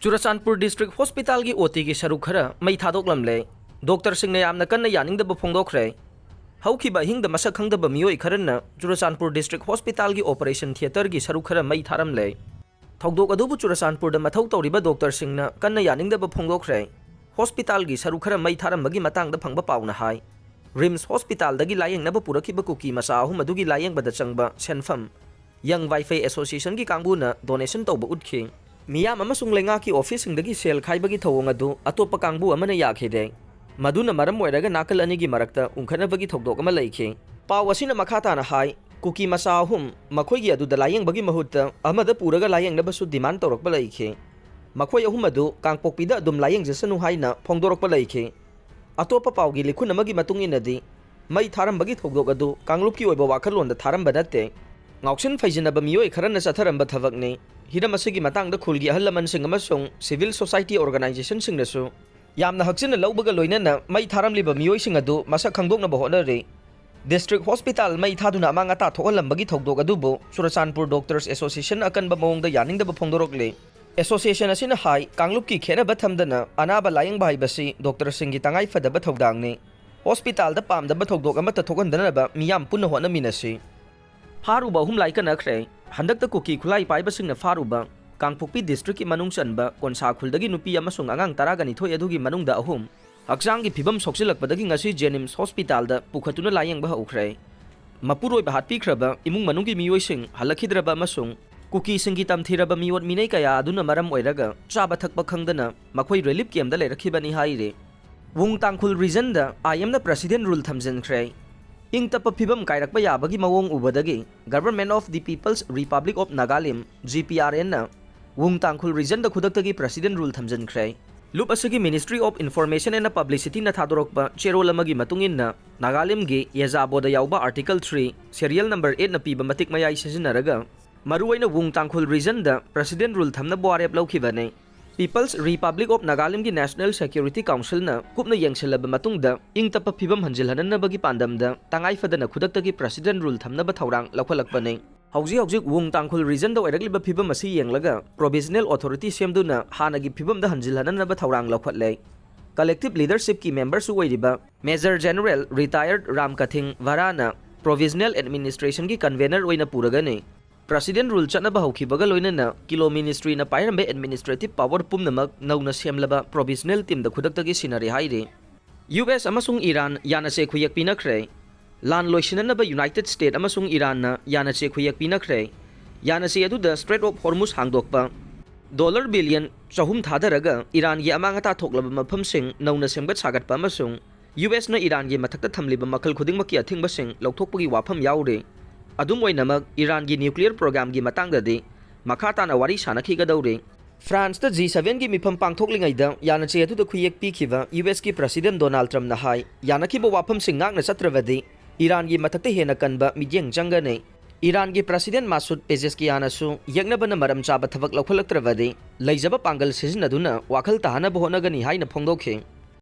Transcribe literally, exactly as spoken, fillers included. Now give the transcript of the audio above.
Churachandpur district ꯍꯣꯁꯄꯤꯇꯥꯜꯒꯤ ꯑꯣ ꯇꯤꯒꯤ ꯁꯔꯨꯛ ꯈꯔ ꯃꯩ ꯊꯥꯗꯣꯛꯂꯝꯂꯦ꯫ ꯗꯣꯛꯇꯔꯁꯤꯡꯅ ꯌꯥꯝꯅ ꯀꯟꯅ ꯌꯥꯅꯤꯡꯗꯕ ꯐꯣꯡꯗꯣꯛꯈ꯭ꯔꯦ꯫ ꯍꯧꯈꯤꯕ ꯑꯍꯤꯡꯗ ꯃꯁꯛ ꯈꯪꯗꯕ ꯃꯤꯑꯣꯏ ꯈꯔꯅ ꯆꯨꯔꯆꯥꯟꯄꯨꯔ ꯗꯤꯁꯇ꯭ꯔꯤꯛ ꯍꯣꯁꯄꯤꯇꯥꯜꯒꯤ ꯑꯣꯄꯔꯦꯁꯟ ꯊꯤꯌꯦꯇꯔꯒꯤ ꯁꯔꯨꯛ ꯈꯔ ꯃꯩ ꯊꯥꯔꯝꯂꯦ꯫ ꯊꯧꯗꯣꯛ ꯑꯗꯨꯕꯨ ꯆꯨꯔꯆꯥꯟꯄꯨꯔꯗ ꯃꯊꯧ ꯇꯧꯔꯤꯕ ꯗꯣꯛꯇꯔꯁꯤꯡꯅ ꯀꯟꯅ ꯌꯥꯅꯤꯡꯗꯕ ꯐꯣꯡꯗꯣꯛꯈ꯭ꯔꯦ꯫ ꯍꯣꯁꯄꯤꯇꯥꯜꯒꯤ ꯁꯔꯨꯛ ꯈꯔ ꯃꯩ ꯊꯥꯔꯝꯕꯒꯤ ꯃꯇꯥꯡꯗ ꯐꯪꯕ ꯄꯥꯎꯅ ꯍꯥꯏ, ꯔꯤꯝꯁ ꯍꯣꯁꯄꯤꯇꯥꯜꯗꯒꯤ ꯂꯥꯌꯦꯡꯅꯕ ꯄꯨꯔꯛꯈꯤꯕ ꯀꯨꯀꯤ ꯃꯆꯥ ꯑꯍꯨꯝ ꯑꯗꯨꯒꯤ ꯂꯥꯌꯦꯡꯕꯗ ꯆꯪꯕ ꯁꯦꯟꯐꯝ ꯌꯪ ꯋꯥꯏꯐꯩ ꯑꯦꯁꯣꯁꯤꯌꯦꯁꯟꯒꯤ ꯀꯥꯡꯕꯨꯅ ꯗꯣꯅꯦꯁꯟ ꯇꯧꯕ ꯎꯠꯈꯤ꯫ ꯃꯤꯌꯥꯝ ꯑꯃꯁꯨꯡ ꯂꯩꯉꯥꯛꯀꯤ ꯑꯣꯐꯤꯁꯁꯤꯡꯗꯒꯤ ꯁꯦꯜ ꯈꯥꯏꯕꯒꯤ ꯊꯧꯑꯣꯡ ꯑꯗꯨ ꯑꯇꯣꯞꯄ ꯀꯥꯡꯕꯨ ꯑꯃꯅ ꯌꯥꯈꯤꯗꯦ꯫ ꯃꯗꯨꯅ ꯃꯔꯝ ꯑꯣꯏꯔꯒ ꯅꯥꯀꯜ ꯑꯅꯤꯒꯤ ꯃꯔꯛꯇ ꯎꯪꯈꯠꯅꯕꯒꯤ ꯊꯧꯗꯣꯛ ꯑꯃ ꯂꯩꯈꯤ꯫ ꯄꯥꯎ ꯑꯁꯤꯅ ꯃꯈꯥ ꯇꯥꯅ ꯍꯥꯏ, ꯀꯨꯀꯤ ꯃꯆꯥ ꯑꯍꯨꯝ ꯃꯈꯣꯏꯒꯤ ꯑꯗꯨꯗ ꯂꯥꯌꯦꯡꯕꯒꯤ ꯃꯍꯨꯠꯇ ꯑꯃꯗ ꯄꯨꯔꯒ ꯂꯥꯌꯦꯡꯅꯕꯁꯨ ꯗꯤꯃꯥꯟ ꯇꯧꯔꯛꯄ ꯂꯩꯈꯤ꯫ ꯃꯈꯣꯏ ꯑꯍꯨꯝ ꯑꯗꯨ ꯀꯥꯡꯄꯣꯛꯄꯤꯗ ꯑꯗꯨꯝ ꯂꯥꯌꯦꯡꯖꯁꯅꯨ ꯍꯥꯏꯅ ꯐꯣꯡꯗꯣꯔꯛꯄ ꯂꯩꯈꯤ꯫ ꯑꯇꯣꯞꯄ ꯄꯥꯎꯒꯤ ꯂꯤꯈꯨꯟ ꯑꯃꯒꯤ ꯃꯇꯨꯡ ꯏꯟꯅꯗꯤ, ꯃꯩ ꯊꯥꯔꯝꯕꯒꯤ ꯊꯧꯗꯣꯛ ꯑꯗꯨ ꯀꯥꯡꯂꯨꯞꯀꯤ ꯑꯣꯏꯕ ꯋꯥꯈꯜꯂꯣꯟꯗ ꯊꯥꯔꯝꯕ ꯅꯠꯇꯦ꯫ ꯉꯥꯎꯁꯤꯟ ꯐꯩꯖꯤꯟꯅꯕ ꯃꯤꯑꯣꯏ ꯈꯔꯅ ꯆꯠꯊꯔꯝꯕ ꯊꯕꯛꯅꯤ꯫ ꯍꯤꯔꯝ ꯑꯁꯤꯒꯤ ꯃꯇꯥꯡꯗ ꯈꯨꯜꯒꯤ ꯑꯍꯜ ꯂꯃꯟꯁꯤꯡ ꯑꯃꯁꯨꯡ ꯁꯤꯚꯤꯜ ꯁꯣꯁꯥꯏꯇꯤ ꯑꯣꯔꯒꯅꯥꯏꯖꯦꯁꯟꯁꯤꯡꯅꯁꯨ ꯌꯥꯝꯅ ꯍꯛꯆꯤꯟꯅ ꯂꯧꯕꯒ ꯂꯣꯏꯅꯅ ꯃꯩ ꯊꯥꯔꯝꯂꯤꯕ ꯃꯤꯑꯣꯏꯁꯤꯡ ꯑꯗꯨ ꯃꯁꯛ ꯈꯪꯗꯣꯛꯅꯕ ꯍꯣꯠꯅꯔꯤ꯫ ꯗꯤꯁꯇ꯭ꯔꯤꯛ ꯍꯣꯁꯄꯤꯇꯥꯜ ꯃꯩ ꯊꯥꯗꯨꯅ ꯑꯃꯥꯡ ꯑꯇꯥ ꯊꯣꯛꯍꯜꯂꯝꯕꯒꯤ ꯊꯧꯗꯣꯛ ꯑꯗꯨꯕꯨ ꯆꯨꯔꯆꯥꯟꯄꯨꯔ ꯗꯣꯛꯇꯔꯁ ꯑꯦꯁꯣꯁꯤꯌꯦꯁꯟ ꯑꯀꯟꯕ ꯃꯑꯣꯡꯗ ꯌꯥꯅꯤꯡꯗꯕ ꯐꯣꯡꯗꯣꯔꯛꯂꯤ꯫ ꯑꯦꯁꯣꯁꯤꯌꯦꯁꯟ ꯑꯁꯤꯅ ꯍꯥꯏ, ꯀꯥꯡꯂꯨꯞꯀꯤ ꯈꯦꯠꯅꯕ ꯊꯝꯗꯅ ꯑꯅꯥꯕ ꯂꯥꯌꯦꯡꯕ ꯍꯥꯏꯕꯁꯤ ꯗꯣꯛꯇꯔꯁꯤꯡꯒꯤ ꯇꯉꯥꯏꯐꯗꯕ ꯊꯧꯗꯥꯡꯅꯤ꯫ ꯍꯣꯁꯄꯤꯇꯥꯜꯗ ꯄꯥꯝꯗꯕ ꯊꯧꯗꯣꯛ ꯑꯃꯠꯇ ꯊꯣꯛꯍꯟꯗꯅꯕ ꯃꯤꯌꯥꯝ ꯄꯨꯟꯅ ꯍꯣꯠꯅꯃꯤꯟꯅꯁꯤ꯫ ꯐꯥꯔꯨꯕ ꯑꯍꯨꯝ ꯂꯥꯏꯀꯠꯅꯈ꯭ꯔꯦ꯫ ꯍꯟꯗꯛꯇ ꯀꯨꯀꯤ ꯈꯨꯠꯂꯥꯏ ꯄꯥꯏꯕꯁꯤꯡꯅ ꯐꯥꯔꯨꯕ ꯀꯥꯡꯄꯣꯛꯄꯤ ꯗꯤꯁꯇ꯭ꯔꯤꯛꯀꯤ ꯃꯅꯨꯡ ꯆꯟꯕ ꯀꯣꯟꯁꯥ ꯈꯨꯜꯗꯒꯤ ꯅꯨꯄꯤ ꯑꯃꯁꯨꯡ ꯑꯉꯥꯡ ꯇꯔꯥꯒ ꯅꯤꯊꯣꯏ ꯑꯗꯨꯒꯤ ꯃꯅꯨꯡꯗ ꯑꯍꯨꯝ ꯍꯛꯆꯥꯡꯒꯤ ꯐꯤꯕꯝ ꯁꯣꯛꯆꯤꯜꯂꯛꯄꯗꯒꯤ ꯉꯁꯤ ꯖꯦꯅꯤꯝꯁ ꯍꯣꯁꯄꯤꯇꯥꯜꯗ ꯄꯨꯈꯠꯇꯨꯅ ꯂꯥꯌꯦꯡꯕ ꯍꯧꯈ꯭ꯔꯦ꯫ ꯃꯄꯨꯔꯣꯏꯕ ꯍꯥꯠꯄꯤꯈ꯭ꯔꯕ ꯏꯃꯨꯡ ꯃꯅꯨꯡꯒꯤ ꯃꯤꯑꯣꯏꯁꯤꯡ ꯍꯜꯂꯛꯈꯤꯗ꯭ꯔꯕ ꯑꯃꯁꯨꯡ ꯀꯨꯀꯤꯁꯤꯡꯒꯤ ꯇꯝꯊꯤꯔꯕ ꯃꯤꯑꯣꯠ ꯃꯤꯅꯩ ꯀꯌꯥ ꯑꯗꯨꯅ ꯃꯔꯝ ꯑꯣꯏꯔꯒ ꯆꯥꯕ ꯊꯛꯄ ꯈꯪꯗꯅ ꯃꯈꯣꯏ ꯔꯤꯂꯤꯐ ꯀꯦꯝꯗ ꯂꯩꯔꯛꯈꯤꯕꯅꯤ ꯍꯥꯏꯔꯤ꯫ ꯋꯨꯡ ꯇꯥꯡꯈꯨꯜ ꯔꯤꯖꯟꯗ ꯑꯥꯏ ꯑꯦꯝꯅ ꯄ꯭ꯔꯁꯤꯗꯦꯟ ꯔꯨꯜ ꯊꯝꯖꯤꯟꯈ꯭ꯔꯦ꯫ ꯏꯪ ꯇꯞꯄ ꯐꯤꯕꯝ ꯀꯥꯏꯔꯛꯄ ꯌꯥꯕꯒꯤ ꯃꯑꯣꯡ ꯎꯕꯗꯒꯤ Government of the People's Republic of Nagalim, G P R ꯑꯦꯟꯅ ꯋꯨꯡ ꯇꯥꯡꯈꯨꯜ ꯔꯤꯖꯟꯗ ꯈꯨꯗꯛꯇꯒꯤ ꯄ꯭ꯔꯁꯤꯗꯦꯟ ꯔꯨꯜ ꯊꯝꯖꯤꯟꯈ꯭ꯔꯦ꯫ ꯂꯨꯞ ꯑꯁꯤꯒꯤ Ministry of Information and Publicityꯅ ꯊꯥꯗꯣꯔꯛꯄ ꯆꯦꯔꯣꯜ ꯑꯃꯒꯤ ꯃꯇꯨꯡ ꯏꯟꯅ, ꯅꯥꯒꯥꯂꯦꯟꯒꯤ ꯌꯦꯖꯥꯕꯣꯗ ꯌꯥꯎꯕ Article three, serial number eightꯅ ꯄꯤꯕ ꯃꯇꯤꯛ ꯃꯌꯥꯏ ꯁꯤꯖꯤꯟꯅꯔꯒ ꯃꯔꯨꯑꯣꯏꯅ ꯋꯨꯡ ꯇꯥꯡꯈꯨꯜ ꯔꯤꯖꯟꯗ ꯄ꯭ꯔꯁꯤꯗꯦꯟ ꯔꯨꯜ ꯊꯝꯅꯕ ꯋꯥꯔꯦꯞ ꯂꯧꯈꯤꯕꯅꯤ꯫ People's Republic of Nagalimꯒꯤ National Security Councilꯅ ꯀꯨꯞꯅ ꯌꯦꯡꯁꯤꯜꯂꯕ ꯃꯇꯨꯡꯗ ꯏꯪ ꯇꯞꯄ ꯐꯤꯕꯝ ꯍꯟꯖꯤꯜꯍꯟꯅꯕꯒꯤ ꯄꯥꯟꯗꯝꯗ ꯇꯉꯥꯏ ꯐꯗꯅ ꯈꯨꯗꯛꯇꯒꯤ ꯄ꯭ꯔꯁꯤꯗꯦꯟ ꯔꯨꯜ ꯊꯝꯅꯕ ꯊꯧꯔꯥꯡ ꯂꯧꯈꯠꯂꯛꯄꯅꯤ꯫ ꯍꯧꯖꯤꯛ ꯍꯧꯖꯤꯛ ꯋꯨꯡ ꯇꯥꯡꯈꯨꯜ ꯔꯤꯖꯟꯗ ꯑꯣꯏꯔꯛꯂꯤꯕ ꯐꯤꯕꯝ ꯑꯁꯤ ꯌꯦꯡꯂꯒ ꯄ꯭ꯔꯣꯚꯤꯖꯅꯦꯜ ꯑꯣꯊꯣꯔꯤꯇꯤ ꯁꯦꯝꯗꯨꯅ ꯍꯥꯟꯅꯒꯤ ꯐꯤꯕꯝꯗ ꯍꯟꯖꯤꯜꯍꯟꯅꯅꯕ ꯊꯧꯔꯥꯡ ꯂꯧꯈꯠꯂꯦ꯫ ꯀꯂꯦꯛꯇꯤꯚ ꯂꯤꯗꯔꯁꯤꯞꯀꯤ ꯃꯦꯝꯕꯔꯁꯨ ꯑꯣꯏꯔꯤꯕ ꯃꯦꯖꯔ ꯖꯦꯅꯔꯦꯜ ꯔꯤꯇꯥꯌꯔꯗ ꯔꯥꯝ ꯀꯊꯤꯡ ꯚꯔꯥꯅ ꯄ꯭ꯔꯣꯚꯤꯖꯅꯦꯜ ꯑꯦꯗꯃꯤꯅꯤꯁꯇ꯭ꯔꯦꯁꯟꯒꯤ ꯀꯟꯚꯦꯅꯔ ꯑꯣꯏꯅ ꯄꯨꯔꯒꯅꯤ꯫ ꯄ꯭ꯔꯁꯤꯗꯦꯟ ꯔꯨꯜ ꯆꯠꯅꯕ ꯍꯧꯈꯤꯕꯒ ꯂꯣꯏꯅꯅ ꯀꯤꯂꯣ ꯃꯤꯅꯤꯁꯇ꯭ꯔꯤꯅ ꯄꯥꯏꯔꯝꯕ ꯑꯦꯗꯃꯤꯅꯤꯁꯇ꯭ꯔꯦꯇꯤꯚ ꯄꯥꯋꯔ ꯄꯨꯝꯅꯃꯛ ꯅꯧꯅ ꯁꯦꯝꯂꯕ ꯄ꯭ꯔꯣꯚꯤꯖꯅꯦꯜ ꯇꯤꯝꯗ ꯈꯨꯗꯛꯇꯒꯤ ꯁꯤꯟꯅꯔꯦ ꯍꯥꯏꯔꯤ꯫ ꯌꯨ ꯑꯦꯁ ꯑꯃꯁꯨꯡ ꯏꯔꯥꯟ ꯌꯥꯅꯆꯦ ꯈꯨꯌꯦꯛ ꯄꯤꯅꯈ꯭ꯔꯦ꯫ ꯂꯥꯟ ꯂꯣꯏꯁꯤꯟꯅꯅꯕ ꯌꯨꯅꯥꯏꯇꯦꯗ ꯁ꯭ꯇꯦꯠ ꯑꯃꯁꯨꯡ ꯏꯔꯥꯟꯅ ꯌꯥꯅꯆꯦ ꯈꯨꯌꯦꯛ ꯄꯤꯅꯈ꯭ꯔꯦ꯫ ꯌꯥꯅꯆꯦ ꯑꯗꯨꯗ ꯁ꯭ꯇ꯭ꯔꯦꯠ ꯑꯣꯐ ꯍꯣꯔꯃꯨꯖ ꯍꯥꯡꯗꯣꯛꯄ, ꯗꯣꯂꯔ ꯕꯤꯂꯤꯌꯟ ꯆꯍꯨꯝ ꯊꯥꯗꯔꯒ ꯏꯔꯥꯟꯒꯤ ꯑꯃꯥꯡ ꯑꯇꯥ ꯊꯣꯛꯂꯕ ꯃꯐꯝꯁꯤꯡ ꯅꯧꯅ ꯁꯦꯝꯒꯠ ꯁꯥꯒꯠꯄ ꯑꯃꯁꯨꯡ ꯌꯨ ꯑꯦꯁꯅ ꯏꯔꯥꯟꯒꯤ ꯃꯊꯛꯇ ꯊꯝꯂꯤꯕ ꯃꯈꯜ ꯈꯨꯗꯤꯡꯃꯛꯀꯤ ꯑꯊꯤꯡꯕꯁꯤꯡ ꯂꯧꯊꯣꯛꯄꯒꯤ ꯋꯥꯐꯝ ꯌꯥꯎꯔꯤ꯫ ꯑꯗꯨꯝ ꯑꯣꯏꯅꯃꯛ, ꯏꯔꯥꯟꯒꯤ ꯅ꯭ꯌꯨꯀ꯭ꯂꯤꯌꯔ ꯄ꯭ꯔꯣꯒ꯭ꯔꯥꯝꯒꯤ ꯃꯇꯥꯡꯗꯗꯤ ꯃꯈꯥ ꯇꯥꯅ ꯋꯥꯔꯤ ꯁꯥꯅꯈꯤꯒꯗꯧꯔꯤ꯫ ꯐ꯭ꯔꯥꯟꯁꯇ ꯖꯤ ꯁꯚꯦꯟꯒꯤ ꯃꯤꯐꯝ ꯄꯥꯡꯊꯣꯛꯂꯤꯉꯩꯗ ꯌꯥꯅꯆꯦ ꯑꯗꯨꯗ ꯈꯨꯌꯦꯛ ꯄꯤꯈꯤꯕ ꯌꯨ ꯑꯦꯁꯀꯤ ꯄ꯭ꯔꯁꯤꯗꯦꯟ ꯗꯣꯅꯥꯜꯗ ꯇ꯭ꯔꯝꯞꯅ ꯍꯥꯏ, ꯌꯥꯅꯈꯤꯕ ꯋꯥꯐꯝꯁꯤꯡ ꯉꯥꯛꯅ ꯆꯠꯇ꯭ꯔꯕꯗꯤ ꯏꯔꯥꯟꯒꯤ ꯃꯊꯛꯇ ꯍꯦꯟꯅ ꯀꯟꯕ ꯃꯤꯠꯌꯦꯡ ꯆꯪꯒꯅꯤ꯫ ꯏꯔꯥꯟꯒꯤ ꯄ꯭ꯔꯁꯤꯗꯦꯟ ꯃꯥꯁꯨꯗ ꯄꯦꯖꯦꯁꯀꯤꯌꯥꯅꯁꯨ ꯌꯦꯛꯅꯕꯅ ꯃꯔꯝ ꯆꯥꯕ ꯊꯕꯛ ꯂꯧꯈꯠꯂꯛꯇ꯭ꯔꯕꯗꯤ ꯂꯩꯖꯕ ꯄꯥꯡꯒꯜ ꯁꯤꯖꯤꯟꯅꯗꯨꯅ ꯋꯥꯈꯜ ꯇꯥꯍꯟꯅꯕ ꯍꯣꯠꯅꯒꯅꯤ ꯍꯥꯏꯅ ꯐꯣꯡꯗꯣꯛꯈꯤ꯫